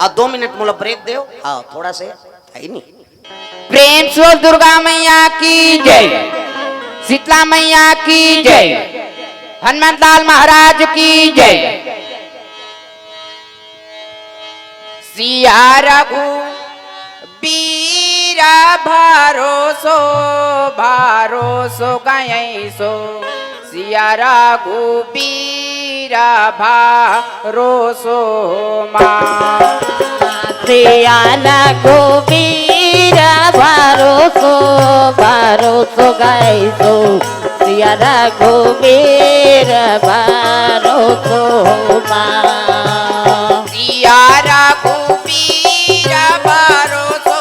अउ दो मिनट मोला ब्रेक देव। हाँ, थोड़ा से है नहीं। प्रेम से बोल दुर्गा मैया की जय, शीतला मैया की जय, हनुमंत लाल महाराज की जय। सिया रघु बीरा भरोसो, भरोसो गयसो। सिया रघु बीरा भरोसो मा। सिया रघु बीरा भरोसो, भरोसो गयसो। सिया रघु बीरा भरोसो मा। सिया रघु बीरा भरोसो,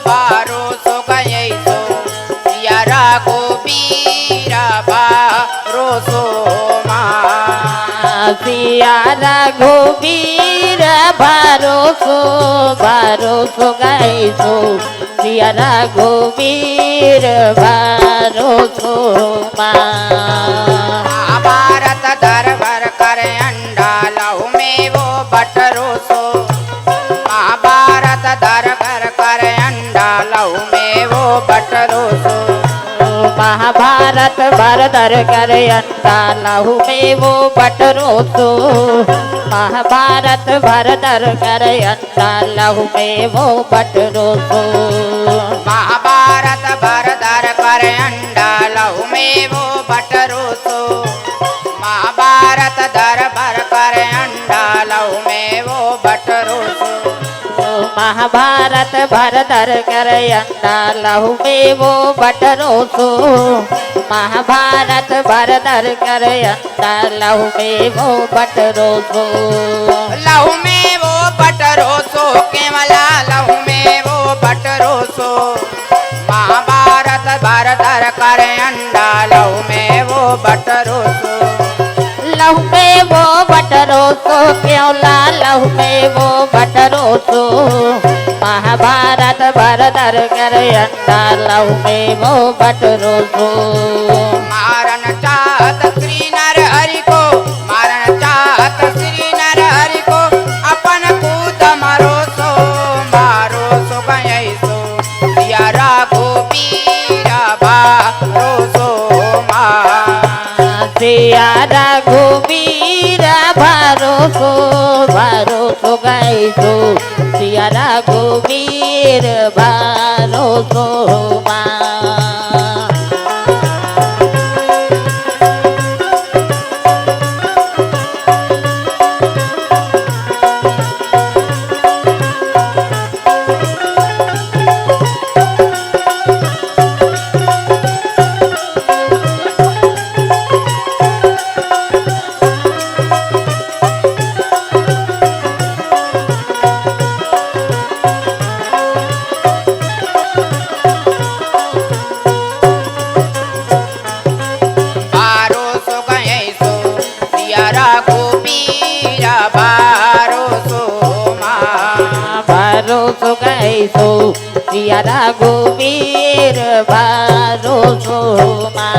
भरोसो गयसो। सिया रघु बीरा भरोसो मा। सिया रघु बीरा भरोसो, भरोसो गयसो। सिया रघु बीरा भरोसो मा। महाभारत दरबर कर अंडा लहू में वो बटरोसो। महाभारत दरबर कर अंडा लहू में वो बटरोसो। महाभारत भरदर कर अंडा लहू में वो बटरोसो। महाभारत भरदर कर अंडा लहू में वो बटरोसो। महाभारत भरदर कर अंडा लहू में वो बटरोसो। महाभारत दरबर कर अंडा लहू में वो बटरोसो। महाभारत भरदर कर अंडा लहू में वो बटरोसो। महाभारत भरदर कर अंडा लहू में वो बटरोसो। लहू में वो बटरोसो, केवला लहू में वो बटरोसो। महाभारत भरदर कर अंडा लहू में वो बटरोसो। लहू में वो बटरोसो, केवला लहू में वो बटरोसो। महाभारत भरदर कर अंडा लहू में वो बटरोसो। मारन चाहत श्री नर हरि को, मारन चाहत श्री नर हरि को, अपन कूद मारो सो, मारो सो गयसो। सिया रघु बीरा भरोसो मा। सिया रघु बीरा भरोसो, भरोसो गयसो। सिया रघु बीरा भरोसो मा। सिया रघुबीर भरोसो मा।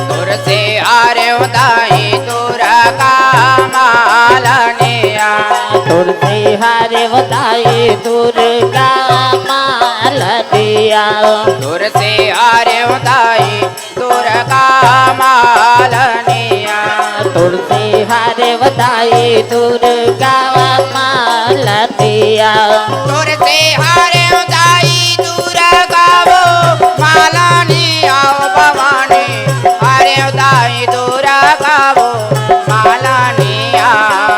तोर से हारेव दाई दुर्गा मालनिया। तोर से हारेव दाई दुर्गा मालनिया। तोर से हारेव दाई दुर्गा मालनिया। तोर से हारेव दाई दुर्गा मालनिया। तोर से हारेव दाई दुर्गा वो मालनिया ओ भवानी। हारेव दाई दुर्गा वो मालनिया।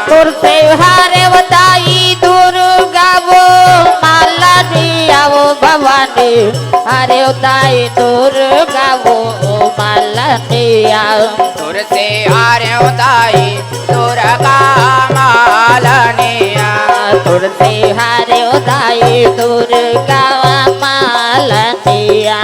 तोर से हारेव दाई दुर्गा वो मालनिया ओ भवानी। हारेव दाई दुर्गा वो मालनिया। तोर से हारेव दाई दुर्गा मालनिया। तोर से हारेव दाई दुर्गा मालनिया।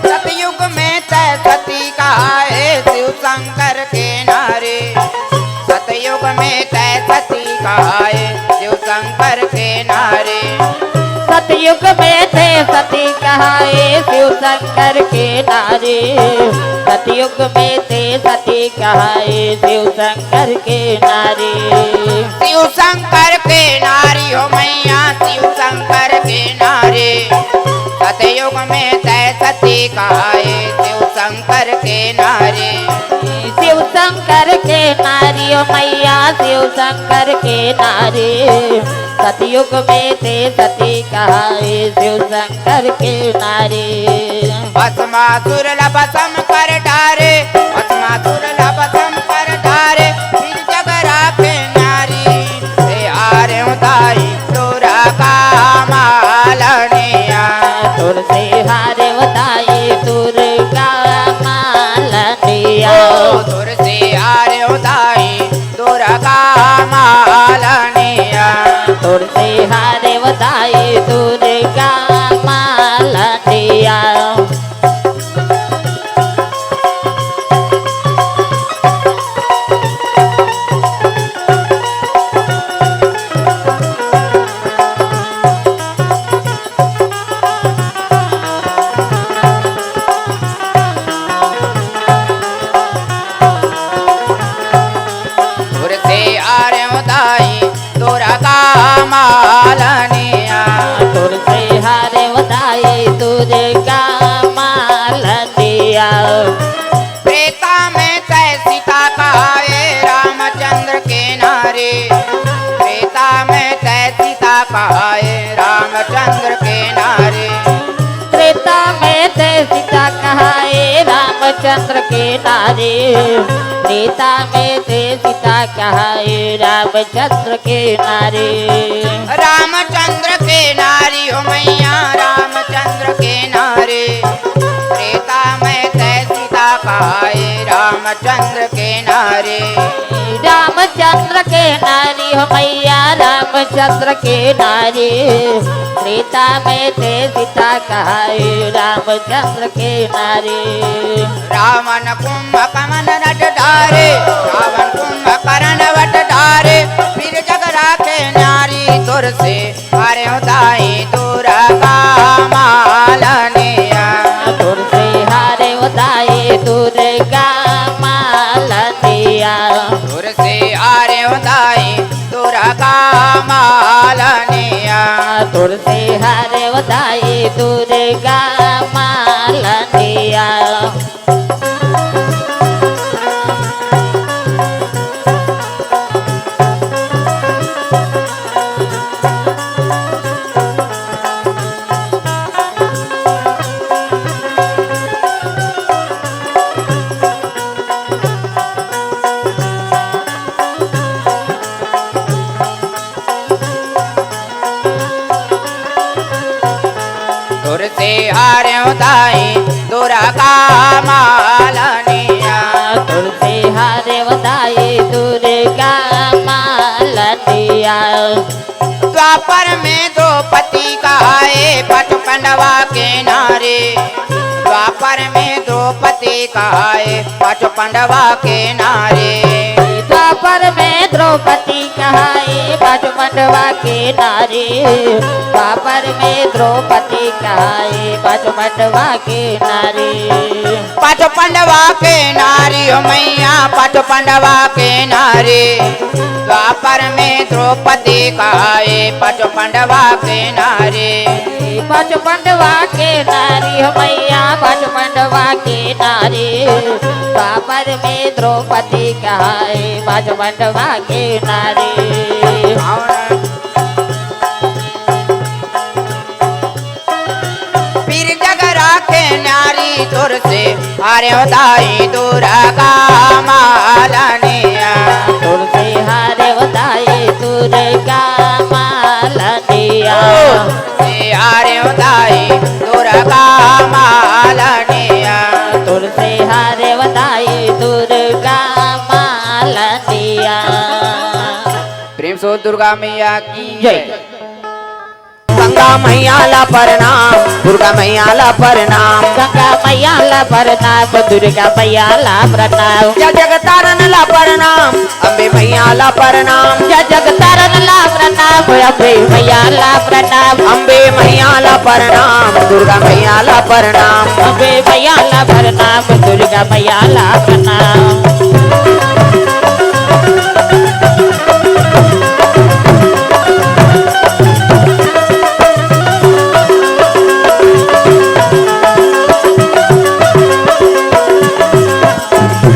सतयुग में तै सती कहाए शिव शंकर के नारी। सतयुग में तै सती कहाए शिव शंकर के नारी। सतयुग में तै सती कहाए शिव शंकर के नारी। सतयुग में तै सती कहाए शिव शंकर के नारी। शिव शंकर के नारी हो मैया, शिव शंकर के नारी। सतयुग में तै सती कहाए शिव शंकर के नारी। शिव शंकर के नारी ओ मैया, शिव शंकर के नारी। सतयुग में तै सती कहाए शिव शंकर के नारी। भस्मासुर ला भस्म कर डारे, भस्मासुर ला भस्म कर डारे, फिर जग राखे नारी। से हारेव दाई दुर्गा मालनिया। तोर से हारेव दाई दुर्गा मालनिया। ओ तोर से हारेव दाई दुर्गा मालनिया। तोर से हारेव दाई दुर्गा मालनिया। तोर से हारेव दाई दुर्गा मालनिया। तोर से हारेव दाई दुर्गा मालनिया। त्रेता में तै सीता कहाए रामचंद्र के नारी। त्रेता में तै सीता कहाए रामचंद्र के नारी। त्रेता में तै सीता कहाए रामचंद्र के नारी। त्रेता में तै सीता कहाए रामचंद्र के नारी। रामचंद्र के नारी हो मैया, रामचंद्र के नारी। त्रेता में तै सीता कहाए रामचंद्र के नारी। रामचंद्र के नारी हो मैया, रामचंद्र के नारी। त्रेता में तै सीता कहाए रामचंद्र के नारी। रावण कुंभकर्ण वध डारे, रावण कुंभकर्ण वध डारे, फिर जग राखे नारी। तोर से हारेव दाई दुर्गा मालनिया। तोर से हारेव दाई दुर्गा मालनिया। तोर से हारेव दाई दुर्गा मालनिया। तोर से हारेव दाई दुर्गा मालनिया। दाई दुर्गा मालनिया। तुलसी हरे दाई दुर्गा मालनिया। द्वापर में द्रौपदी कहाए पाँच पांडवा के नारी। द्वापर में द्रौपदी कहाए पाँच पांडवा के नारी। द्वापर में द्रौपदी कहाए पाँच पांडवा के नारी। द्वापर में द्रौपदी कहाए पाँच पांडवा के नारी। पाँच पांडवा के नारी हो मैया, पाँच पांडवा के नारी। द्वापर में द्रौपदी कहाए पाँच पांडवा के नारी। पाँच पांडवा के नारी हो मैया, पाँच पांडवा के नारी। द्वापर में द्रौपदी कहाए पाँच पांडवा के नारी। पीर जग राखे नारी तुलसी हरे दाई दुर्गा मालनिया। तुलसी हरे दाई दुर्गा मालनिया। तुलसी हरे दाई दुर्गा मालनिया। तुलसी हरे दाई दुर्गा मालनिया। प्रेम से दुर्गा मैया की जय। गंगा मैया ला प्रणाम, दुर्गा मैया ला प्रणाम। गंगा मैया ला प्रणाम, दुर्गा मैया ला प्रणाम। जय जगतारण ला प्रणाम, अम्बे मैया ला प्रणाम। जय जगतारण ला प्रणाम, अम्बे मैया ला प्रणाम। अम्बे मैया ला प्रणाम, दुर्गा मैया ला प्रणाम। अम्बे मैया ला प्रणाम, दुर्गा मैया ला प्रणाम।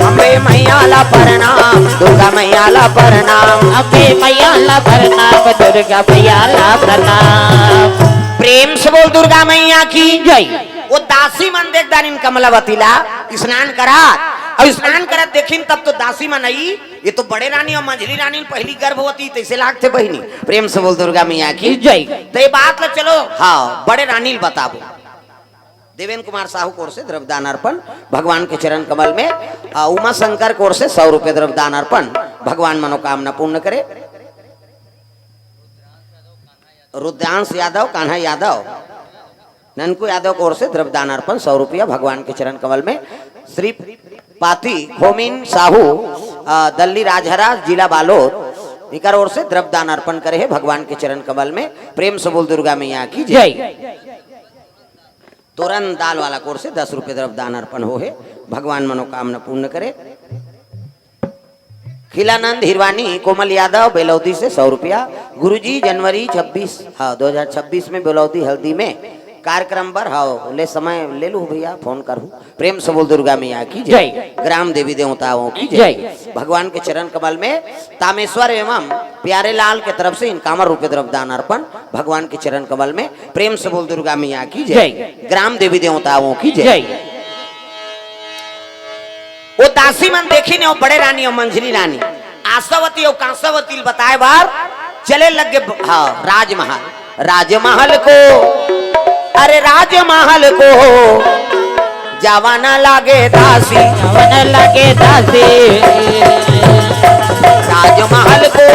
अम्बे मैया ला प्रणाम, दुर्गा मैया ला प्रणाम। अम्बे मैया ला प्रणाम, दुर्गा मैया ला प्रणाम। प्रेम से बोल दुर्गा मैया की जय। वो दासी मन देख दानिन कमलावती ला स्नान करा, अउ स्नान करत देखिन तब तो दासी मन आई, ये तो बड़े रानी अउ मंझली रानी पहिली गर्भवती तइसे लागथे बहिनी। प्रेम से बोल दुर्गा मैया की जय। त ये बात ला चलो, हाँ, बड़े रानी ल बताबो। देवेंद्र कुमार साहू कोर से द्रव्य दान अर्पण भगवान के चरण कमल में, आ, उमा शंकर कोर से सौ रुपये द्रव्य दान अर्पण, भगवान मनोकामना पूर्ण करे। रुद्रांश यादव, कान्हा यादव, ननकू यादव कोर से द्रव्य दान अर्पण सौ रुपया भगवान के चरण कमल में। श्री पाती होमिन साहू, आ, दल्ली राजहरा, जिला बालोद, इकर ओर से द्रव्य दान अर्पण करे हे भगवान के चरण कमल में। प्रेम से बोल दुर्गा मैया की जय। जय। तोरन दाल वाला कोर से दस रुपये द्रव्य दान अर्पण हो हे, भगवान मनोकामना पूर्ण करे। खिलानंद हिरवानी, कोमल यादव, बेलौदी से सौ रुपया। गुरुजी, जनवरी छब्बीस, हाँ, दो हज़ार छब्बीस में बेलौदी हल्दी में कार्यक्रम बर, हाँ, ले समय ले लू भैया, फोन करू। प्रेम से बोल दुर्गा मैया की जय। जय। ग्राम देवी देवताओं की जय। जय। भगवान के चरण कमल में तामेश्वर एवं प्यारे लाल के तरफ से इनकावन रुपये द्रव्य दान अर्पण भगवान के चरण कमल में। प्रेम से बोल दुर्गा मैया की जय। जय। ग्राम देवी देवताओं की जय। जय। वो दासी मन देखिन हे, वो बड़े रानी अउ मंझली रानी आशावती अउ कांसावती ल बताए बर चले लग गे ब-, हाँ, राजमहल। राजमहल को, अरे राजमहल को जावा न लागे दासी। जावा न लागे दासी। राजमहल को,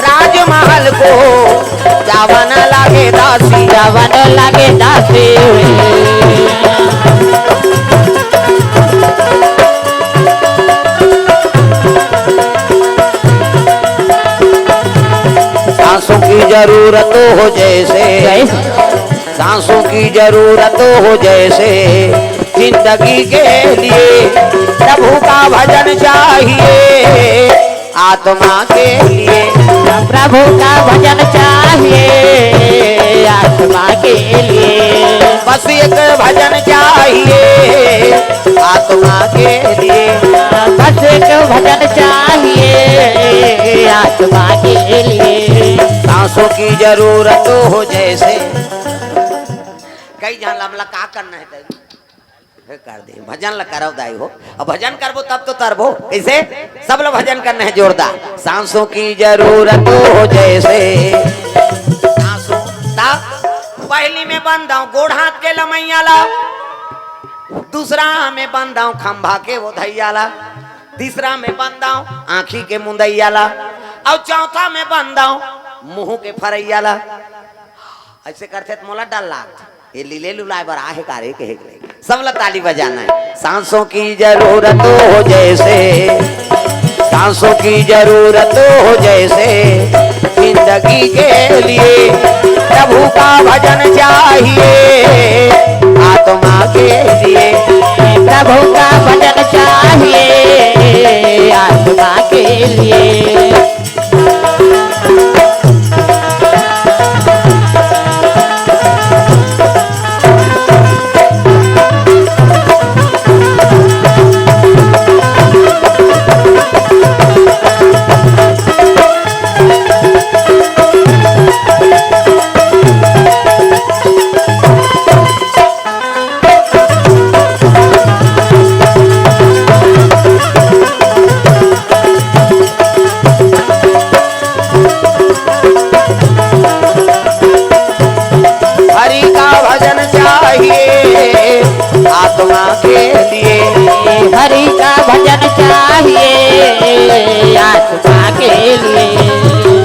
राजमहल को जावा न लागे दासी। जावा न लागे दासी। सासों की जरूरत हो जैसे, जय। सासों की जरूरत हो जैसे, जिंदगी के लिए प्रभु का भजन चाहिए। आत्मा के लिए प्रभु का भजन चाहिए, आत्मा के लिए बस एक भजन चाहिए, आत्मा के लिए बस एक भजन चाहिए, आत्मा के लिए। सांसों की जरूरत हो जैसे। कई झन ला हमला का करना हे दाई? हे कर दे, भजन ला करव दाई हो। अब भजन करबो तब तो तरबो। कइसे? सब ला भजन करना हे जोरदार। सांसों की जरूरत हो जैसे। सांसों, ता पहली में बंद हूँ, गोड़ हाथ के लमैया ला। दूसरा में बंदाव खंभा के वो धैया ला, तीसरा में बंदाव आँखी के मुंदैया ला, अउ चौथा में बंदाव मुंह के फरैया ला। अइसे करथे त मोला डर लागथे, ये लीले लुलाय बर आहे का रे कहे के। सब ला ताली बजाना हे। सांसों की जरूरत हो जैसे, सांसों की जरूरत हो जैसे, जिंदगी के लिए प्रभु का भजन चाहिए, आत्मा के लिए प्रभु का भजन चाहिए, आत्मा के लिए। हरि का भजन चाहिए आत्मा के लिए। हरि का भजन चाहिए आत्मा के लिए।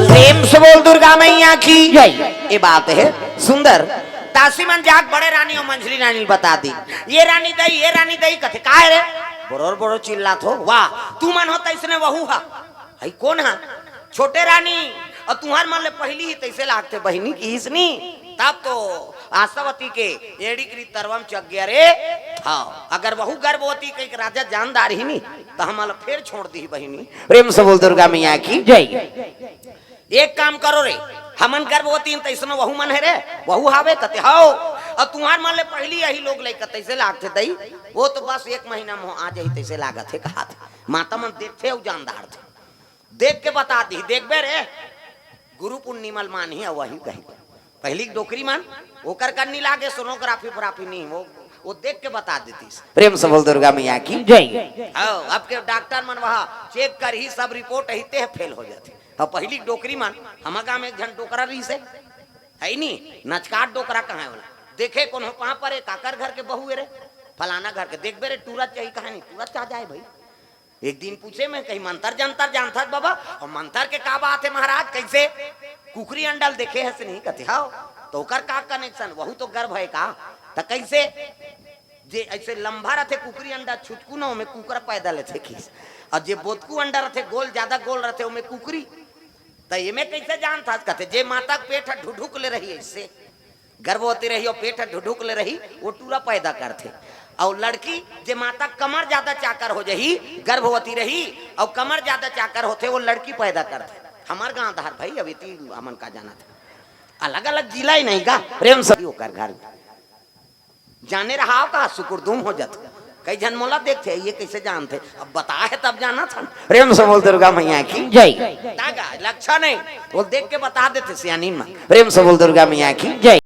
प्रेम से बोल दुर्गा मैया की जय। ये बात हे सुंदर। दासी मन जाके बड़े रानी अउ मंझली रानी ल बता दिस, ये रानी दई, ये रानी दई कथे, "काय रे? बरोर बरोर चिल्लात हो, वाह, तुमन हो तइसने वहू हा।" हई कोन हा? छोटे रानी, अउ तुंहर मन ले पहिली ही तइसे लागथे बहिनी किहिस नी। तब तो आशावती के एड़ी करी तरवा म चघ गे रे। हाँ, अगर वहू गर्भवती कहिके राजा जान डारही नी, त हमन ला फेर छोड़ दिही बहिनी। प्रेम से बोल दुर्गा मैया की जय। एक काम करो रे, हमन गर्भवती हन, तइसनो वहू मन हे रे, वहू हावे कथे, "हव।" अउ तुंहर मन ले पहिली यही लोग लइका तइसे लागथे दई, वो तो बस एक महीना म आ जाही तइसे लागत हे, कहाथे। माता मन देखथे अउ जान डारथे। देख के बता दिही, "देखबे रे, गुरु पूर्णिमा ल मानही अउ वही कही।" पहिली के डोकरी मन, ओकर कर नी लागे, सोनोग्राफी फोराफी नी, वो, वो देख के बता देतिस। प्रेम से बोल दुर्गा मैया की जय। हाँ, अब के डॉक्टर मन वहाँ चेक करही, सब रिपोर्ट अही, तेह फेल हो जाथे। हाँ, पहिली के डोकरी मन, हमर गाँव में एक झन डोकरा रहिस हे, हे नी, नचकाट डोकरा कहाँ हे ओला? देखे कोनो पाँव परे, काकर घर के बहू हे रे, फलाना घर के, देखबे रे, टूरा चाही कहानी, टूरा चा जाए भाई। एक दिन पूछे मैं, कही, "मंतर जंतर जानथस बाबा?" "अउ मंतर के का बात हे महाराज, कइसे?" "कुकरी अंडा ल देखे हस नहीं?" कथे, "हव।" "त ओकर का कनेक्शन? वहू तो गर्भ हे का?" "त कइसे?" "जे अइसे लंबा रथे कुकरी अंडा, छुटकू न, ओमे कुकरा पैदा लेथे किस, अउ जे बोतकू अंडा रथे गोल, जादा गोल रथे, ओमे कुकरी।" "त एमे कइसे जानथस?" कथे, "जे माता के पेट ह ढुढुक ले रही अइसे, गर्भवती रही अउ पेट ह ढुढुक ले रही, वो टूरा पैदा करथे। अउ लड़की, जे माता कमर जादा चाकर हो जाही, गर्भवती रही अउ कमर जादा चाकर होथे, वो लड़की पैदा करथे।" हमर गांव धार भाई, अब इतनी हमन का जानत हे, अलग-अलग जिला ही नहीं का, प्रेम से ओकर घर जाने रहाव का सुकुरदुम हो जात। कई झन मोला देखथे, "ये कइसे जानथे?" अब बताए हे तब जानत हन। प्रेम से बोल दुर्गा मैया की जय। तागा लक्षण हे, वो देख के बता देथे सियानी मन। प्रेम से बोल दुर्गा मैया की जय।